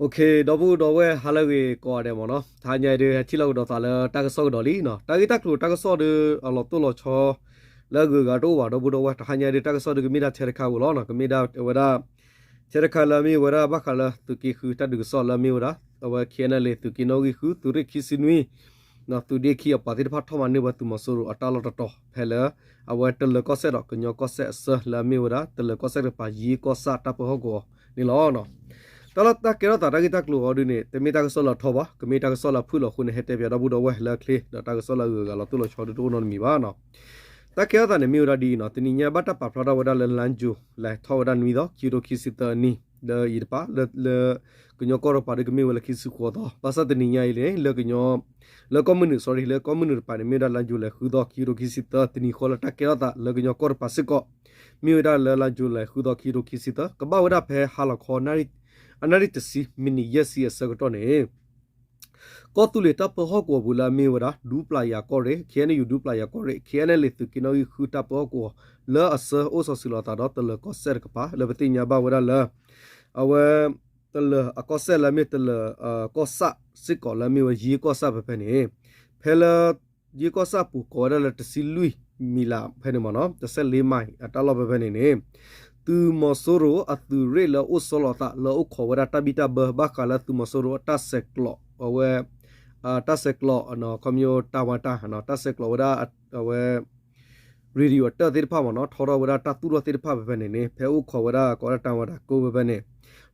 ဒီပုၢ်ဒီဝဲၢ်ဟါလၢအဂ့ၤကိးဂၤဒဲးမ့ၢ်နီၤ, တဟါညါအံၤဒုး ဟဲထံၣ်လိာ်ကဒီးသးလၢတၢ်ကစီၣ်ကဒီးလံနီၤ, တၢ်ဂ့ၢ်တၢ်ကျိၤတၢ်ကစီၣ်ဒီး အလီၤတိၢ်လီၤဆီ လၢအဂုၤအဂၤတအိၣ်ဘၣ် ဒီပုၢ်ဒီဝဲၢ်, တဟါညါအံၤဒုး တၢ်ကစီၣ်ဒုးကမ့ၢ်ဒၣ်ထဲတခါဧိၤလီၤနီၤ, ကမ့ၢ်ဒၣ်ဝဲဒၣ် ထဲတခါလၢအမ့ၢ်ဝဲဒၣ်ဘၣ်ဃးလၢသုးက့ဃုတၢ်ဒုးကစီၣ်လၢအမ့ၢ်ဝဲဒၣ် အဝဲ KNLA သုးက့နီၣ်ဂံၢ်ဃု သုးရ့ၣ်ခံဆံနွံ သုးဒ့ခံအပှၤသ့ၣ်တဖၣ်ထီၣ်မၤန့ၢ်ဝဲသုးမီၤစိရိၤအတၢ်လီၢ်တတီၤ ဖဲလၢ အဝဲတလၢၤကီၢ်စဲၣ်ဒီးကညီကီၢ်စဲၣ်အဆၢလၢအမ့ၢ်ဝဲဒၣ် တလၢၤကီၢ်စဲၣ်တကပၤ ယ့ကီၢ်ဆၣ်တၢ်ပၢဟီၣ်ကဝီၤန့ၣ်လီၤ. တၢ်လီၢ်တၢ်ကဲထီၣ်သးတၢ်ဂ့ၢ်တၢ်ကျိၤအီၤဒုန့ၣ် တမ့ၢ်တၢ်ကစီၣ်လၢအထီဘၣ်, ကမ့ၢ်တၢ်ကစီၣ်လၢအဖုၣ်လီၤအဃိန့ၣ် ဟဲတဲပၠးဒီပုၢ်ဒီဝဲၢ်လၢအချ့ ဒီးတၢ်ကစီၣ်လၢအဂုၤအဂၤလီၤတိၢ်လီၤဆီဒုတအိၣ်နီတမံၤဘၣ်နီၤ. တၢ်ကဲထီၣ်သးန့ၣ်မ့ၢ်ဝဲဒၣ်ဒ်အံၤနီၤ, တနံၤညါဘၣ်တၢ်ပာ်ဖျါထီၣ်ဝဲဒၣ်လၢ လါယူၤလံ ထီၣ်ဝဲဒၣ်နွံသီ ခံကထိခံဆံသၢအနံၣ် လၢအံၤတပၤ လၢ လၢကညီကီၢ်တကပၤဒုကမ့ၢ်ဝဲလၢခံဆံဃိးသီ, ဘၣ်ဆၣ်တနံၤညါအံၤန့ၣ် လၢကညီ လၢကီၢ်မုၢ်နုာ် sorry လၢကီၢ်မုၢ်နုာ်တကပၤန့ၣ် မ့ၢ်ဝဲဒၣ်လါယူၤလံ ဃုသီ ခံကထိခံဆံသၢ တနံၤဃီလၢတၢ်ကဲထီၣ်သးလၢကညီကီၢ်တကပၤစ့ၢ်ကီး မ့ၢ်ဝဲဒၣ်လၢလါယူၤလံ ဃုသီ ခံကထိခံဆံသၢ ကဘၣ်ဝဲဒၣ်ဖဲဟါလီၤခီ အနၣ်ရံၣ်တဆံ မံးနံးယဲၢ်ဆံအဆၢကတီၢ်န့ၣ် ကီၢ်သူလ့ၤတၢ်ပၢဟီၣ်ကဝီၤပူၤလၢအမ့ၢ်ဝဲဒၣ် ဒူပျၢ်ယၤကီၢ်ရ့ၣ် KNU ဒူပျၢ်ယၤကီၢ်ရ့ၣ် KNLA သုးက့နီၣ်ဂံၢ်ဃုတၢ်ပၢဟီၣ်ကဝီၤ လၢအဆၢအိၣ်စီၤဆှံလီၤသးဒီးတလၢၤကီၢ်စဲၣ်တကပၤ လၢပသ့ၣ်ညါဘၣ်ဝဲဒၣ်လၢ အဝဲ တလၢၤအကီၢ်စဲၣ်လၢအမ့ၢ်တလၢၤ ကီၢ်ဆၣ်စ့ၢ်ကီးလၢအမ့ၢ်ဝဲယ့ကီၢ်ဆၣ်ဖဲဖဲန့ၣ် ဖဲလၢ ယ့ကီၢ်ဆၣ်ပူၤကိးဝဲဒၣ်လၢတဆံလွံၢ်မံးလးဖဲန့ၣ်မ့ၢ်နီၤ တဆံလွံၢ်မံးလးအတၢ်လီၢ်ဖဲဖဲန့ၣ်န့ၣ် သုးမီၤစိရိၤအသုးရ့ၣ်လၢအိၣ်ဆီလီၤသးလၢအိၣ်ခိးဝဲဒၣ်တၢ်ဘံၣ်တၢ်ဘၢဘၣ်ဃးလၢသုးမီၤစိရိၤအတၢ်ဆဲးကျိး အဝဲ တၢ်ဆဲးကျိး ခီမညီတၢ်ဝါတၢ် တၢ်ဆဲးကျိးဝဲဒၣ် အဝဲ radio အတၢၢ်သ့ၣ်တဖၣ်မ့ၢ်နီၤ ထီထီၣ်ဝဲဒၣ်တၢ်သူၣ်ထီၣ်သ့ၣ်တဖၣ်ဖဲဖဲန့ၣ်န့ၣ် ဖဲအိၣ်ခိးဝဲဒၣ်ကိးဝဲဒၣ်တၢ်ဝါတၢ်ကိးဖဲဖဲန့ၣ်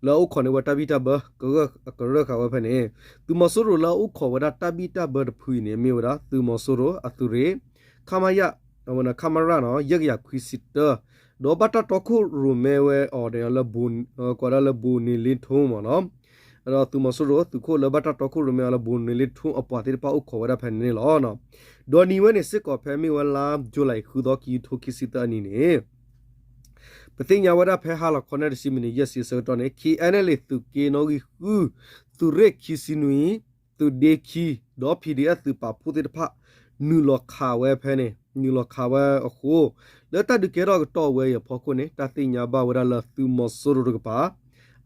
လၢအိၣ်ခိးန့ၢ်ဝဲတၢ်ဘံၣ်တၢ်ဘၢ ကရၢဃာ်ဝဲဖဲန့ၣ် သုးမီၤစိရိၤလၢအိၣ်ခိးဝဲဒၣ်တၢ်ဘံၣ်တၢ်ဘၢတဖုအံၤန့ၣ် မ့ၢ်ဝဲဒၣ်သုးမီၤစိရိၤအသုးရ့ၣ် ခမရ အဝဲန့ၣ် ခမရ နီၤ ယဲၢ်ကယၤခွံဆံတၢ ဒီးဘၣ်တၢ်တီခိၣ်ရိၣ်မဲဝဲအီၤန့ၣ်လၢ ကိးဒၣ်လၢဘိၤန့ၣ်လ့ထိမ့ၢ်နီၤ ဒီးသုးမီၤစိရိၤသုးခိၣ်လၢဘၣ်တၢ်တီခိၣ်ရိၣ်မဲအီၤလၢဘိၤန့ၣ်လ့ထိအပှၤသ့ၣ်တဖၣ်အိၣ်ခိးဝဲဒၣ်ဖဲန့ၣ်န့ၣ်လီၤ. ဒီးနံၤဝဲန့ၣ်စ့ၢ်ကီးဖဲမ့ၢ်ဝဲလါယူၤလံ ဃုသီ ခံကထိခံဆံသၢအနံၤန့ၣ် ပသ့ၣ်ညါဝဲဒၣ်ဖဲဟါလီၤခီ နၣ်ရံၣ်တဆံ မံးနံးယဲၢ်ဆံအဆၢကတီၢ်န့ၣ် KNLA သုးက့နီၣ်ဂံၢ်ဃု သုးရ့ၣ်ခံဆံနွံ သုးဒ့ခံ ဒီး PDF သုးပာ်ဖှိၣ်သ့ၣ်တဖၣ် နုာ်လီၤခးဝဲဖဲန့ၣ် နုာ်လီၤခးဝဲအဃိ လၢတၢ်ဒုးကဲထီၣ်ကတီၢ်ဝဲအံၤအဖီခိၣ်န့ၣ် တၢ်သ့ၣ်ညါဘၣ်ဝဲဒၣ်လၢသုးမီၤစိရိၤတကပၤ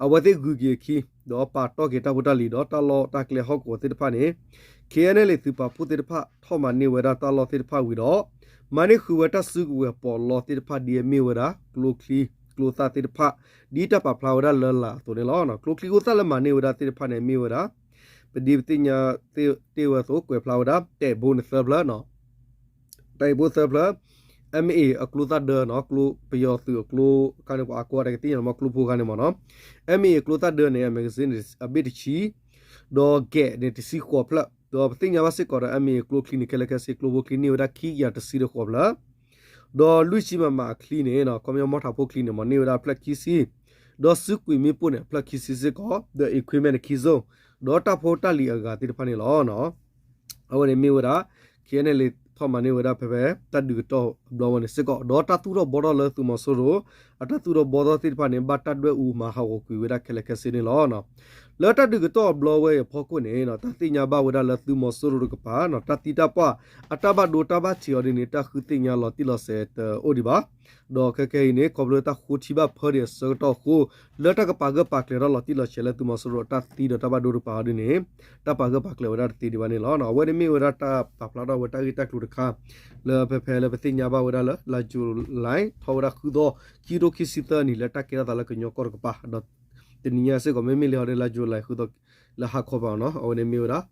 အဝဲသ့ၣ်ဂုၤက့ၤအခံ ဒီးပာ်တီၢ်က့ၤတၢ်ဖိတၢ်လံၤဒီးတၢ်လီၢ်တၢ်ကျဲဟီၣ်ကဝီၤသ့ၣ်တဖၣ်န့ၣ် KNLA သုးပာ်ဖှိၣ်သ့ၣ်တဖၣ်ထီၣ်မၤန့ၢ်ဝဲဒၣ်တၢ်လီၢ်သ့ၣ်တဖၣ်ဝံၤဒီး မၤန့ၢ်ဃုာ်ဝဲတၢ်စုကဝဲၤပီးလီသ့ၣ်တဖၣ်ဒ်အမ့ၢ်ဝဲဒၣ် ကျိချံကျိသၣ်သ့ၣ်တဖၣ် ဒ်တၢ်ပာ်ဖျါဝဲဒၣ်လၢလာ်အသိးန့ၣ်လီၤ. ကျိချံကျိသၣ်လၢမၤန့ၢ်ဝဲဒၣ်သ့ၣ်တဖၣ်န့ၣ် မ့ၢ်ဝဲဒၣ် ပဒ်ပသ့ၣ်ညါတ့ၢ်ဝဲအသိး ကွဲးဖျါဝဲဒၣ် တၢ်အံၤဘိန့ၣ်သၢဖျၢၣ်နီၤ တၢ်အံၤဘိသၢဖျၢၣ် MA အကျိသၣ်ဒၢနီၤ ကျိပယီၤသုးအကျိခါန့ၣ် ပှၤအါကိးဂၤဒဲးကသ့ၣ်ညါလီၤမ့ၢ်ကျိဖိခါန့ၣ်မ့ၢ်နီၤ MA အကျိသၣ်ဒၢန့ၣ် အ magazine န့ၣ် အဘ့ၣ်တဆံ ဒီးကဲးန့ၣ်တဆံဃိးဖျၢၣ် ဒီးပသ့ၣ်ညါဘၣ်စ့ၢ်ကီးဒီး MA အကျိချံန့ၣ် ခဲလၢာ်ခဲဆ့ ကျိဖိချံန့ၢ်ဝဲဒၣ်ခံကယၤတဆံဒီးဃိးဖျၢၣ် ဒီးလွံၢ်ဆံ MM အချံန့ၣ် ခီပညီမီၢ်ထးဖိချံန့ၣ်မ့ၢ်န့ၢ်ဝဲဒၣ်အဖျၢၣ်ခံဆံ ဒီးစုကွံာ်မ့ၣ်ပိၢ်န့ၣ် အဖျၢၣ်ခံဆံစ့ၢ်ကီး ဒီး equipment ခံစိ ဒီးတၢ်ဖိတၢ်လံၤအဂၤသ့ၣ်တဖၣ်န့ၣ်လီၤ. အဝဲန့ၣ်မ့ၢ်ဝဲဒၣ် KNLA ထီၣ်မၤန့ၢ်ဝဲဒၣ်ဖဲဖဲ တၢ်ဒုးကတီၢ်အဘျီဝဲန့ၣ်စ့ၢ်ကီး ဒီးတၢ်သူၣ်ထီၣ်ဘှီထီၣ်လၢသုးမီၤစိရိၤ အတၢ်သူၣ်ထီၣ်ဘှီထီၣ်သ့ၣ်တဖၣ်န့ၣ် ဘၣ်တၢ်ဒွဲၣ်အူမၤဟးဂီၤကွံာ်ဝဲဒၣ်ခဲလၢာ်ခဲဆ့န့ၣ်လီၤ. လၢတၢ်ဒုးကတီၢ်အဘျီဝဲအံၤအဖီခိၣ်န့ၣ် တၢ်သ့ၣ်ညါဘၣ်ဝဲဒၣ်လၢသုးမီၤစိရိၤတကပၤ တၢ်သံတၢ်ပှၢ် အတၢ်ဘၣ်ဒိတၢ်ဘၣ်ထံးအီၤဒ်န့ၣ် တၢ်ဃုသ့ၣ်ညါလီၤတံၢ်လီၤဆဲးတအိၣ်ဒံးဘၣ်. ဒီးခဲကနံၣ်အံၤန့ၣ် ခီဖျိလၢတၢ်ဃိထံဘၣ်ဖၢဒံးအဆၢကတီၢ်အဃိ လၢတၢ်ကပာ်ဂၢၢ်ပာ်ကျၢၤထီၣ်လီၤတံၢ်လီၤဆဲးလၢသုးမီၤစိရိၤအတၢ်သံဒီးတၢ်ဘၣ်ဒိတကပၤအီၤဒ်န့ၣ် တၢ်ပာ်ဂၢၢ်ပာ်ကျၢၤဝဲဒၣ်တသ့ဒံးဘၣ်န့ၣ်လီၤ. အဝဲန့ၣ်မ့ၢ်ဝဲဒၣ်တၢ်ပာ်ဖျါထီၣ်ဝဲတၢ်ဂ့ၢ်တၢ်ကျိၤတခါ လၢဖဲဖဲလၢပသ့ၣ်ညါဘၣ်ဝဲဒၣ်လၢ လါယူၤလံ ထီၣ်ဝဲဒၣ်ဃုသီ ခံကထိခံဆံသၢနံၤ လၢတၢ်ကဲထီၣ်သးလၢကညီကီၢ်တကပၤ ဒီးတနံၤညါစ့ၢ်ကီး မ့မ့ၢ်လၢဟီဒီး လါယူၤလံ ဃုသီ လၢဟါခီပၤနီၤ အဝဲန့ၣ်မ့ၢ်ဝဲဒၣ်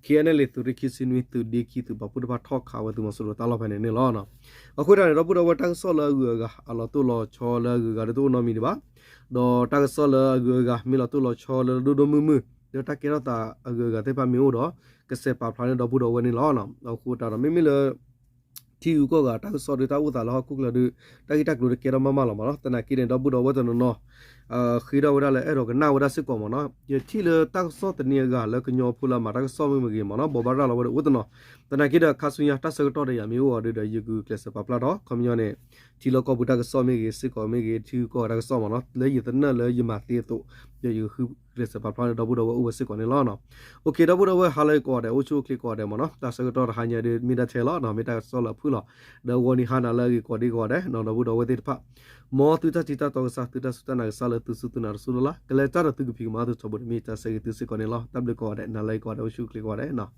KNLA သုးရ့ၣ်ခံဆံနွံ သုးဒ့ခံ သုးပာ်ဖှိၣ်တဖၣ်ထီၣ်ခးဝဲသုးမီၤစိရိၤတၢ်လီၢ်ဖဲန့ၣ်န့ၣ်လီၤ. အဃိသတးန့ၣ် ဒီပုၢ်ဒီဝဲၢ် တၢ်ကစီၣ်လၢအဂုၤအဂၤ အလီၤတိၢ်လီၤဆီလၢအဂုၤအဂၤဒ်တအိၣ်နီတမံၤဒံးဘၣ်. ဒီးတၢ်ကစီၣ်လၢအဂုၤအဂၤ မ့ၢ်လီၤတိၢ်လီၤဆီလၢဒိၣ်ဒိၣ်မုၢ်မုၢ် လၢတၢ်ကဲထီၣ်သးအဂုၤအဂၤသ့ၣ်တဖၣ်မ့ၢ်အိၣ်ဒီး ကစဲးပာ်ဖျါန့ၢ်ဒီပုၢ်ဒီဝဲၢ်န့ၣ်လီၤ. အဃိသတးဒီး မ့မ့ၢ်လၢ ထံဂုၤကီၢ်ဂၤတၢ်ကစီၣ်ဒီးတၢ်အိၣ်သးလၢဟီၣ်ခိၣ်ချၢဒီး တၢ်ဂ့ၢ်တၢ်ကျိၤတကဲထီၣ်မးမးလီၤမ့ၢ်နီၤ. သနာ်က့န့ၣ် ဒီပုၢ်ဒီဝဲၢ်တနီၤနီၤ ဃ့ထီၣ်ဝဲဒၣ်လၢအဲၣ်ဒိးကနၣ်ဝဲဒၣ်စ့ၢ်ကီးမ့ၢ်နီၤ. ယထံၣ်လၢတၢ်ကစီၣ်တနံၤအဂၤလၢကညီဖိလၢအမၤတၢ်ကစီၣ်မ့ၢ်မ့ၢ်ဂ့ၤမ့ၢ်နီၤ ဘိးဘၣ်ရၤလီၤဝဲဒၣ်အိၣ်တနီၤ. သနာ်က့ဒီး ခါဆူညါတၢ်ဆၢကတီၢ်ဒီးယၤမ့ၢ်အိၣ်အီၤဒီး ယကကျဲးစၢးပာ်ဖျါထီၣ် ခီပညီန့ၣ် ထံလီၢ်ကီၢ်ပူၤတၢ်ကစီၣ်မ့ၢ်ဂ့ၤ စ့ၢ်ကီးမ့ၢ်ဂ့ၤ ထံဂုၤကီၢ်ဂၤတၢ်ကစီၣ်မ့ၢ်နီၤ လၢယသနၢၣ်လၢယမၤသ့အသိး ဒီးယကဃုကျဲးစၢးပာ်ဖျါန့ၢ်ဒီပုၢ်ဒီဝဲၢ်အိၣ်ဝဲစ့ၢ်ကီးန့ၣ်လီၤ. အိၣ်ခ့ ဒီပုၢ်ဒီဝဲၢ် ဟါလၢဂ့ၤကိးဂၤဒဲး အိၣ်ဆူၣ်အိၣ်ချ့ကိးဂၤဒဲးမ့ၢ်နီၤ. တၢ်ဆၢကတီၢ်တဟါညါဒီး မ့ၢ်ဒၣ်ထဲလီၤ မ့ၢ်တၢ်ကစီၣ်လၢအဖုၣ်လီၤ. ဒီးဂီၤနံၤဟါနၤလၢအဂ့ၤကိးဒဲးကိးဂၤဒဲး ဒီပုၢ်ဒီဝဲၢ်သ့ၣ်တဖၣ် မ်သုတၢ်ထံၣ်တၢ်တီကစၢ် သုတၢ်စူၢ်တၢ်နာ်ကစၢ်လၢ သုစူၢ်သုနာ်တစူၢ်လီၤလီၤ. ကလဲၤတၢ်ဒီးသုကဖံးကမၤသုထီဘိန့ၣ် မ့ၢ်တၢ်ဆၢဂ့ၤသုစ့ၢ်ကီးန့ၣ်လီၤ. တၢ်ဘျုးကိးဂၤဒဲး, နၤလၢအဂ့ၤကိးဂၤဒဲး, အိၣ်ဆူၣ်အိၣ်ချ့ကိးဂၤဒဲးနီၤ.